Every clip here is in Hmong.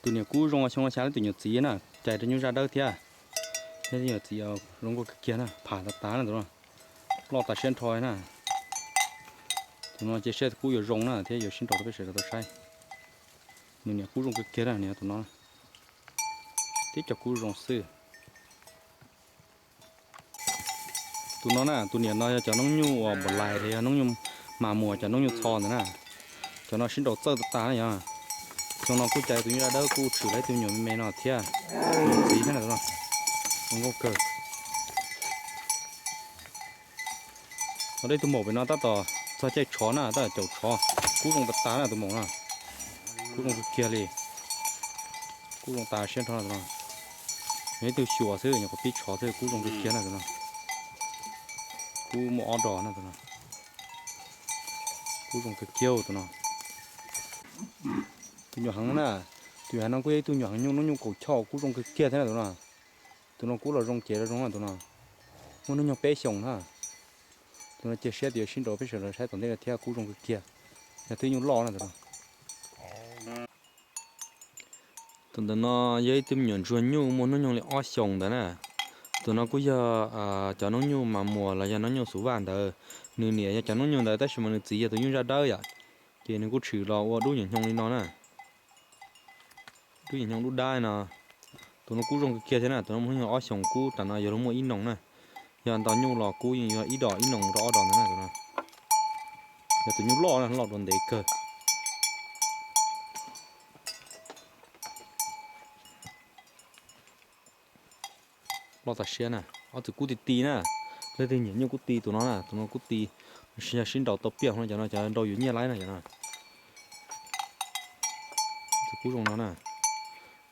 Tus niam kub zoo xyoo no xya li tus nyuam txiv na, cais rau nyuj zaj dawb thiab. Thiab tus nyuam txiv zoo nkauj kawg kiag na, pham tas tas na tus no, loj tas siab nrho na. Tus no cia siab tus kub yuav zoo na thiab yuav sib nraus rau peb sawv daws tau saib. Nws niam kub zoo kawg kiag na, nws yog tus no, tib co kub zoo xwb. Tus no na, tus niam no yog cov noob nyuj uas npam lais los yog noob nyuj mas muas, cov noob nyuj txho ntawd na. Cov no sib nraus txawj tas tas na yog. Xyoo no kuj cais tus nyuj zaj dawb kuj tshwm lawv tus me nyuam me me no thiab. Tus niam txiv thiab na tus no, zoo nkauj kawg. Ho dej tus maum pem no tab tom txog caij tshov na, tab tom caum tshov. Kub zoo tas tas na tus maum no, kub zoo kawg kiag li. Kub zoo tas siab nrho tus no. Yog ib tug xyuas xwb, nyuam qhuav pib tshov xwb, kub zoo kawg kiag na tus no. Kub muaj ob dos na tus no. Kub zoo kawg kiag tus no. Tus nyuam heev na, tus nyuam heev no kuj yog ib tug nyuam heev nyuj, noob nyuj kaum choj, kub zoo kawg kiag thiab na tus no. Tus no kub los zoo cev los zoo na tus no. Muaj hnub nyoog peb xyoos na. Tus no cia siab tias yuav sib nraus peb sawv daws saib tom ntej no thiab, kub zoo kawg kiag. Yog twb nyuj loj na tus no. Tus ntawm no yog ib tug me nyuam ntsuag nyuj muaj hnub nyoog li ob xyoos ntawd na. Tus no kuj yog cov noob nyuj mas muas los yog noob nyuj xuv vaj ntawd. Nws niam yog cov noob nyuj ntawd tab sis mas nws txiv yog tus nyuj zaj dawb yom, ces nws kuj tshwm los ua dub nyuam nyoog li no na. Dub nyuam nyoog dub dab no. Tus no kub zoo kawg kiag thiab na, tus no muaj hnub nyoog ob xyoos, kub tas no yuav luag muaj ib noos na. Yog nto nyuj los kub yeej yog ib dos ib noos rau ob dos ntawd na tus no. Yog tus nyuj loj na, loj dua ntev kawg. Loj tas siab na, ob tug kub ti ti na. Leej twg nyiam nyuj kub ti tus no na, tus no kub ti, yog sib nraus tau piaj no cov no cov nrau yuav nyiaj laib na cov no. Tus kub zoo no na,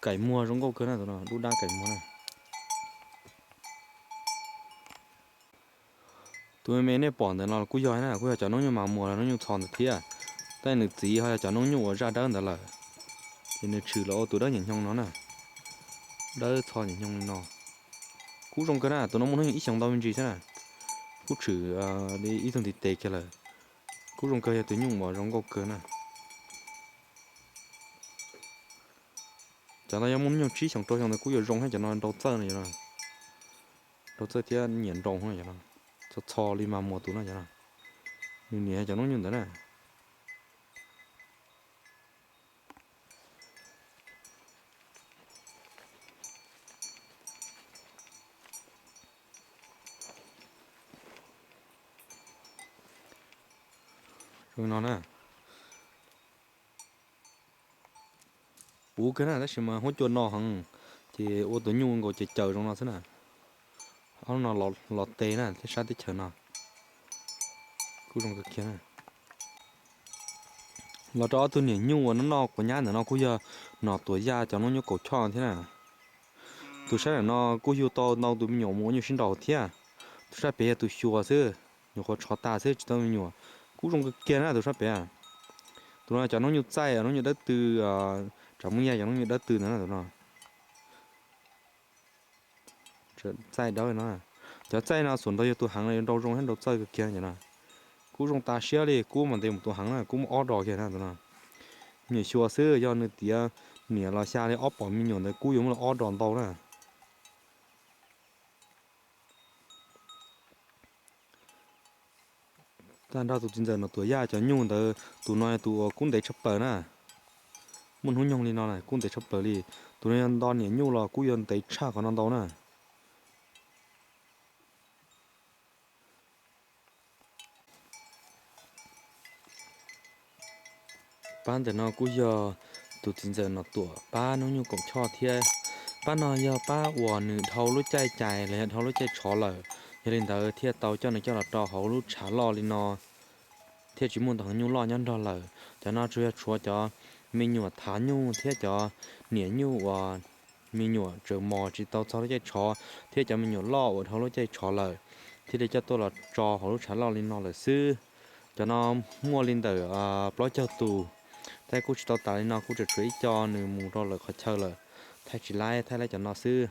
kaim muag zoo nkauj kawg na tus no, dub dab kaim muag na. Tus me me nej pom ntawm no kuj yog na, kuj yog cov noob nyuj mas muas los noob nyuj txho ntawd thiab. Tab sis nws txiv ho yog cov noob nyuj uas zaj dawb ntawd lawm, ces nws tshwm los ua tus dawb nyuam nyoog no na. Dawb txho nyuam nyoog li no. Kub zoo kawg na, tus no muaj hnub nyoog ib xyoos ntau me ntsis thiab na. Kub tshwm li ib tug ntiv tes kiag lawm. Kub zoo kawg, yog tus nyuj uas zoo nkauj kawg na. Cov no yog muaj hnub nyoog tsib xyoos rau xyoo ntawd kub yuav zoo thiab, cov no nrau txawj no, nrau txawj thiab nyiam nrau no, txho txho li mas muas tus no cov no. Nws niam yog cov noob nyuj ntawd na. Zoo no na. Puv kawg na, tab sis mas huab cua no heev, ces ua tus nyuj nkaus ces caws zoo no xwb na. Ob no los tes na thiab sab teb chaws no. Kuj zoo kawg kiag na. Los rau ob tug niam nyuj uas noj noj quav nyab ntawm no kuj yog Nom Tuam Yaj cov noob nyuj kaum choj thiab na. Tus sab ntawm no kuj yug tau ntau tus me nyuam mus ua nyuj sib nraus thiab. Tus sab pem yog tus xyuas xwb, nyuam qhuav tshov tas xwb tsis tau me nyuam. Kuj zoo kawg kiag na tus sab pem. Tus no cov noob nyuj txaij, noob nyuj dawb tw, Tsam Muj Yaj cov noob nyuj dawb tw ntawd na tus no. Txaij dawb no, cov txaij no xuas nrau yog tus heev no yuav nrau zoo thiab nrau txawj kawg kiag cov no. Kub zoo tas siab li, kub mas ntev mus tus heev na, kub muaj ob dos kiag na tus no. Nyuam xyuas xwb, yog nws tiav niam los xya li ob pom me nyuam ntawd kub yuav muaj li ob dos ntau na. Tag nrho tus txiv ntxawm Nom Tuam Yaj cov nyuj ntawd tus no yog tus uas kub ntev tshaj plaws na. Muaj hnub nyoog li no na kub ntev tshaj plaws li. Tus no yog nto niam nyuj los kub yuav ntev tshaj qhov no ntau na. Pab ntawm no kuj yog tus txiv ntxawm Nom Tuam pab noob nyuj kaum choj thiab. Pab no yog pab uas nws dhau lub caij cais los yog dhau lub caij tshov lawm, yog li ntawd thiaj tau coj nws coj los rau hauv lub tshav loj li no, thiaj tsis muaj ntau heev nyuj loj nyob nrog lawm. Cov no tsuas yog tshuav cov me nyuam thav nyuj thiab cov niam nyuj uas me nyuam tseem mos tsis tau txog lub caij tshov thiab cov me nyuam loj uas dhau lub caij tshov lawm, thiaj li coj tuaj los tso hauv lub tshav loj li no lawm xwb. Cov no muaj li ntawm plaub caug tus, tab kuj tsis tau tas li no, kuj tseem tshuav ib co nws mus rau lawm qhov chaw lawm, thaij tsis laib, thaij laib cov no xwb.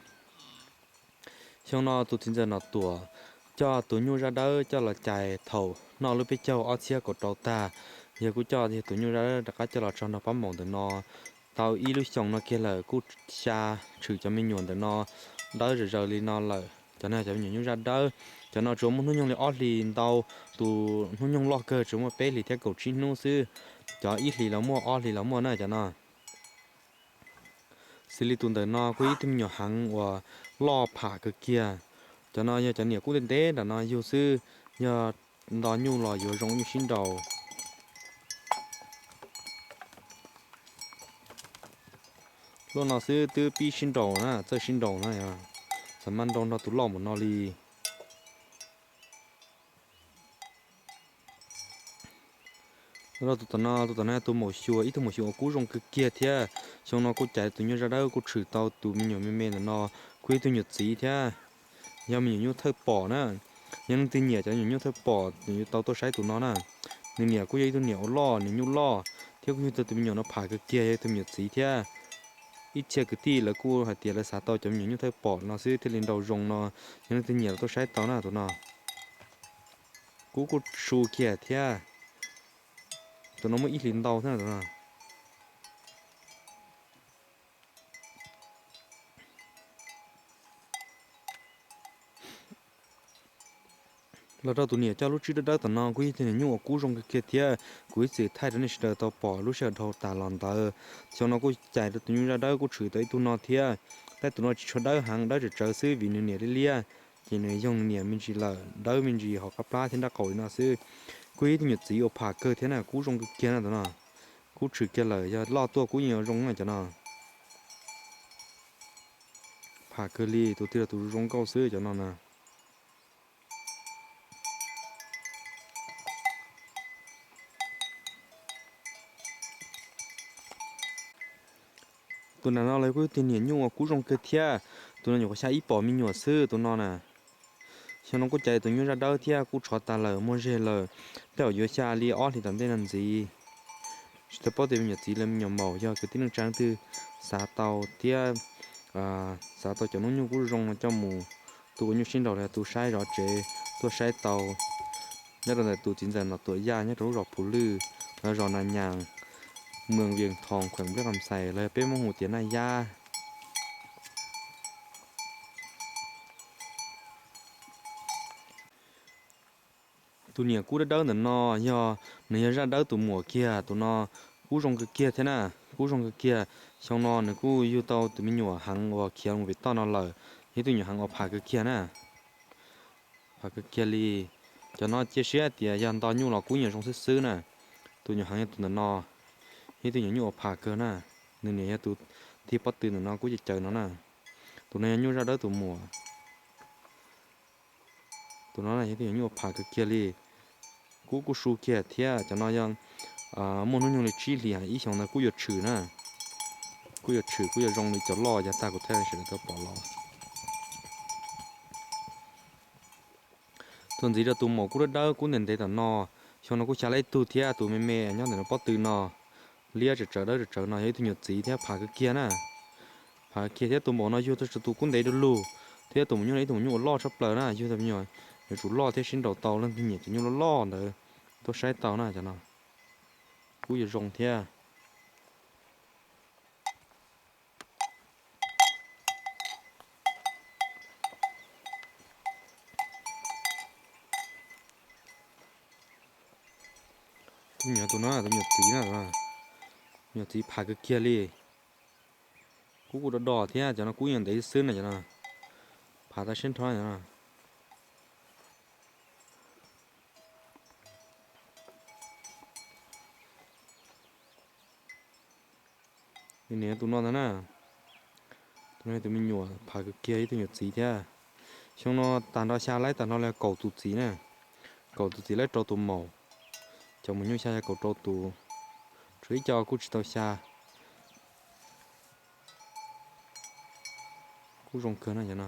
Xyoo no tus txiv ntxawm Nom Tuam coj tus nyuj zaj dawb coj los cais thaum noj lub peb caug ob txhiab kaum rau tag, yog kuj coj tus nyuj zaj dawb rov qab coj los tso nrog pab maum ntawm no Tau ib lub xyoos no kiag lawm kuj xya tshwm cov me nyuam ntawm no dawb zom zaws li no lawm. Cov no cov me nyuam nyuj zaj dawb. Cov no tsuas muaj hnub nyoog li ob hlis ntau, tus hnub nyoog loj kawg tsuas muaj peb hlis thiab kaum tsib hnub xwb. Cov ib hlis los muaj, ob hlis los muaj na cov no. Xws li tus ntawm no kuj ib tug me nyuam heev uas loj pham kawg kiag. Cov no yog cov niam kub ntev ntev nram no yug xwb, yog nto nyuj los yuav zoo nyuj sib nraus. Lub no xwb twb pib sib nraus na, txawj sib nraus na, txawm maj nrau nrog tus loj npaum no li. Tus tom no, tus tom no tus maum xyuas, ib tug maum xyuas uas kub zoo kawg kiag thiab. Xyoo no kuj caiv tus nyuj zaj dawb kuj tshwm tau tus me nyuam me me ntawm no, kuj ib tug nyuam txiv thiab. Yog me nyuam nyuj thawj pom na. Yog leej twg nyiam cov me nyuam nyuj thawj pom nws yuav tau tuaj saib tus no na. Nws niam kuj yog ib tug niam uas loj, nws nyuj loj thiab kuj yug tau tus me nyuam no pham kawg kiag, yog ib tug me nyuam txiv thiab. Ib txhia kwv tij lawv kuj hais tias lawv xav tau cov me nyuam nyuj thawj pom no xwb thiaj li nraus zoo no. Yog leej twg nyiam los tuaj saib tau na tus no. Kub kuj su kiag thiab. Tus no muaj ib hlis ntau thiab tus no. Los rau tus niam coj lub tswb dawb dawb tom no kuj yog tus niam nyuj uas kub zoo kawg kiag thiab. Kuv ib txwm thaij rau nej sawv daws tau pom lub sij hawm dhau tas los ntawd. Xyoo no kuj cais rau tus nyuj zaj dawb kuj tshwm tau ib tug no thiab. Tab tus no tsis tshua dawb heev, dawb tsawv tsawv xwb vim nws niam liab liab, ces nws yoog nws niam me ntsis lawm, dawb me ntsis hauv qab plab thiab nrab qaum li no xwb. Kuj yog ib tug nyuam txiv uas pham kawg thiab na, kub zoo kawg kiag na tus no. Kub tshwm kiag lawm, yog loj tuaj kub yeej yuav zoo na cov no. Pham kawg li, tus twg los tus zoo nkauj xwb cov no na. Tus nram no los kuj yog tus niam nyuj uas kub zoo kawg thiab. Tus no nyuam qhuav xya ib pom me nyuam xwb tus no na. Xyoo no kuj caiv tus nyuj zaj dawb thiab, kuj tshov tas lawm muag zeg lawm. Tej zaum yuav xya li ob hlis tom ntej no ntxiv. Tsis tau paub tias me nyuam txiv los me nyuam maum, yog kwv tij neej tsa leej twg xav tau thiab xav tau cov noob nyuj kub zoo no coj mus tu ua nyuj sib nraus los yog tu saib zov tsev tuaj saib tau. Nyob rau ntawm tus txiv ntxawm Nom Tuam Yaj nyob rau lub zos Phuv Lwj, zos Nas Nyas, moos Vias Thoos, khueem Nplej Qas Xais los yog peb Hmoob hu tias Naj Yab. Tus niam kub dawb dawb ntawm no yog, nws yog zaj dawb tus muam kiag, tus no kub zoo kawg kiag thiab na, kub zoo kawg kiag. Xyoo no nws kuj yug tau tus me nyuam heev uas khiav mus pem toj no lawm, yog ib tug nyuam heev uas pham kawg kiag na. Pham kawg kiag li. Cov no cia siab tias yog nto nyuj los kub yeej zoo xwb xwb na. Tus nyuam heev yog tus ntawm no, yog ib tug nyuam nyuj uas pham kawg na. Nws niam yog tus thib pob tw ntawm no kub caws caws no na. Tus no yog nyuj zaj dawb tus muam. Tus no yog ib tug nyuam nyuj uas pham kawg kiag li. Kub kuj su kiag thiab, cov no yog muaj hnub nyoog li tsib hlis ib xyoos ntawd kuj yuav tshwm na. Kuj yuav tshwm kuj yuav zoo li cov loj yav tag kuv thaij sawv daws tau pom los. Txuas ntxiv rau tus maum kub dawb dawb kub ntev ntev tom no, xyoo no kuj xya lab ib tug thiab, tus me me nyob ntawm no pob tw no, liab tsawv tsawv dawb tsawv tsawv no yog ib tug nyuam txiv thiab pham kawg kiag na. Pham kawg kiag thiab tus maum no yug tau tus kub ntev du lug, thiab tus maum nyuj no ib tug maum nyuj uas loj tshaj plaws na, yug tau me nyuam yuav tsum loj thiab sib nraus tau, leej twg nyiam cov nyuj loj loj ntawd tuaj saib tau na cov no. Kub yuav zoo thiab. Kub nyuam tus no tus nyuam txiv na, nyuam txiv pham kawg kiag li. Kub kuj do do thiab, cov no kub yeej ntev xwb na cov no. Pham tau siab nrho cov no. Niam tus no ntag na, tus no tus me nyuam pham kawg kiag ib tug nyuam txiv thiab. Xyoo no tag nrho xya laib tag nrho li kaum tus txiv na, kaum tus txiv laib rau tus maum. Cov maum nyuj xya xya kaum rau tus, tshuav ib co kuj tsis tau xya. Kuj zoo kawg na cov no.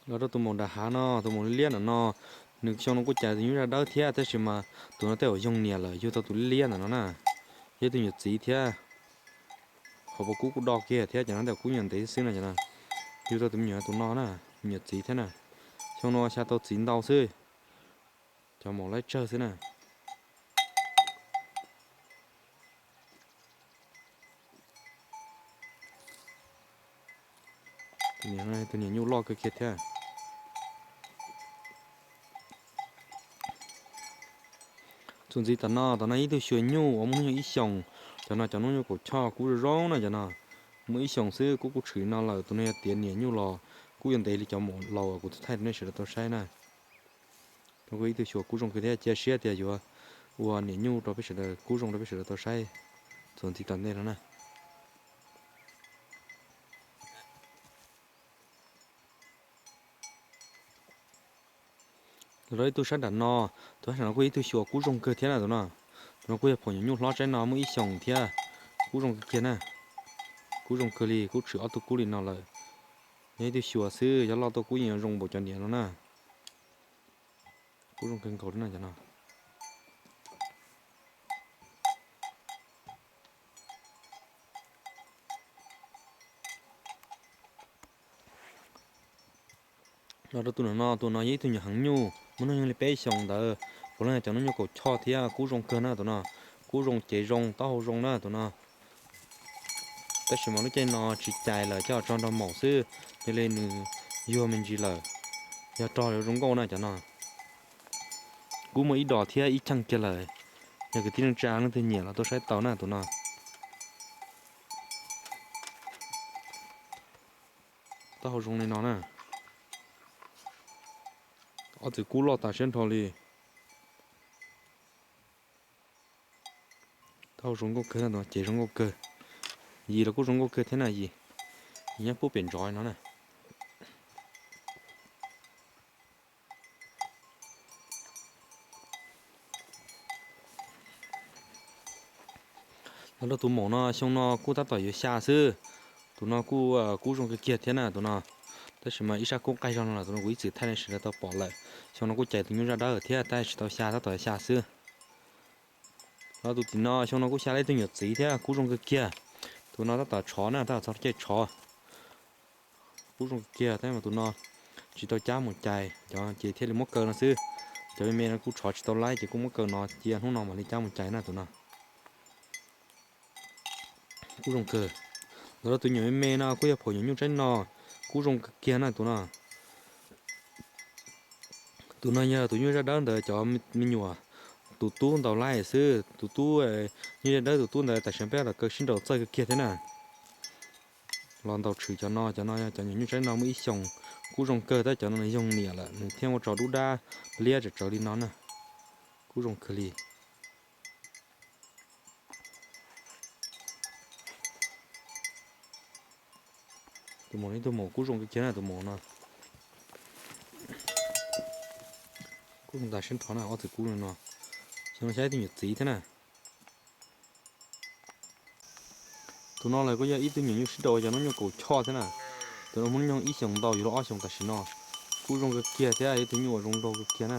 Los rau tus maum nram hav no, tus maum liab liab ntawm no, nws xyoo no kuj cais tus nyuj zaj dawb thiab, tab sis mas tus no tej zaum yoog niam lawm yug tau tus liab liab ntawm no na. Yog tus nyuam txiv thiab. Qhov puas kub kuj do kiag thiab, cov no tej zaum kub nyuam ntev xwb no cov no. Yug tau tus me nyuam tus no na, me nyuam txiv thiab na. Xyoo no xya tau txiv ntau xwb. Cov maum laib tsawg xwb na. Tus niam nyuj loj kawg kiag thiab. Txuas ntxiv tom no, tom no ib tug xyuas nyuj uas muaj hnub nyoog ib xyoos. Cov no cov hnub nyoog kaum choj kub zoo zoo na cov no. Muaj ib xyoos xwb kub kuj tshwm no lawm, tus no yog tiav niam nyuj los kub yuav ntev li cov maum laus kuv thaij rau nej sawv daws tau saib na. No kuj ib tug xyuas kub zoo kawg thiab, cia siab tias yuav ua niam nyuj rau peb sawv daws, kub zoo rau peb sawv daws tau saib txuas ntxiv tom ntej no na. Los rau ib tug sab nram no, tus sab nram no kuj ib tug xyuas kub zoo kawg thiab na tus no. Tus no kuj yog phaum nyuam nyuj hlob tsaib no muaj ib xyoos thiab, kub zoo kawg kiag na. Kub zoo kawg li, kub tshwm ob tug kub li no lawm. Yog ib tug xyuas xwb, yog loj tuaj kub yeej yuav zoo npaum cov niam no na. Kub zoo kawg nkaus li na cov no. Los rau tus no, tus no yog ib tug nyuam heev nyuj muaj hnub nyoog li peb xyoos ntawd, puav leej yog cov hnub nyoog kaum choj thiab, kub zoo kawg na tus no. Kub zoo, cev zoo, taub hau zoo na tus no. Tab sis mas lub caij no tsis cais lawm, coj tso nrog maum xwb, yog li nws yuag me ntsis lawm. Yog rog yuav zoo nkauj na cov no. Kub muaj ib dos thiab ib cheej kiag lawm. Yog kwv tij neej tsa leej twg nyiam los tuaj saib tau na tus no. Taub hau zoo li no na. Ob txwm kub loj tas siab nrho li. Taub hau zoo nkauj kawg na, ces zoo nkauj kawg. Yim los kuj zoo nkauj kawg thiab na, yim nyob pub pem ntsov no na. Los rau tus maum no, xyoo no kuj tab tom yuav xya xwb. Tus no kuj kub zoo kawg kiag thiab na tus no. Tab sis mas ib sab kub qaij zog no los tus no kuv ib txwm thaij nej sawv daws tau pom lawm. Xyoo no kuj cais tus nyuj zaj dawb thiab, tab sis tau xya, tab tom xya xwb. Los tus tim no xyoo no kuj xya tau ib tug nyuam txiv thiab, kub zoo kawg kiag. Tus no tab tom tshov na, tab tom txog caij tshov. Kub zoo kawg kiag thiab mas tus no tsis tau cab mus cais, cov ces thiaj li muab kaw no xwb. Cov me me no kuj tshov tsis tau laib ces kuj muab kaw no cia hnub no mam li cab mus cais na tus no. Kub zoo kawg. Los rau tus nyuam me me no kuj yog phaum nyuam nyuj tsaib no, kub zoo kawg kiag na tus no. Tus no yog tus nyuj zaj dawb ntawd cov me nyuam, tus tub ntaus laib xwb, tus tub, nyuj zaj dawb tus tub ntawd tam sim peb tab tom kaw sib nraus txawj kawg kiag thiab na. Los ntaus tshwm cov no, cov no yog cov nyuam nyuj tsaib no muaj ib xyoos, kub zoo kawg tab sis cov no nws yoog niam lawm nws thiaj ua tso dub dab liab tsawv tsawv li no na. Kub zoo kawg li. Tus maum no ib tug maum kub zoo kawg kiag na tus maum no. Kub zoo tas siab nrho na ob txwm kub no. Xyoo no xya ib tug nyuam txiv thiab na. Tus no lawm kuj yog ib tug nyuam nyuj sib nraus cov hnub nyoog kaum choj thiab na. Tus no hnub nyoog ib xyoos ntau yuav luag ob xyoos tam sim no. Kub zoo kawg kiag thiab ib tug nyuj uas zoo nraug kawg kiag na.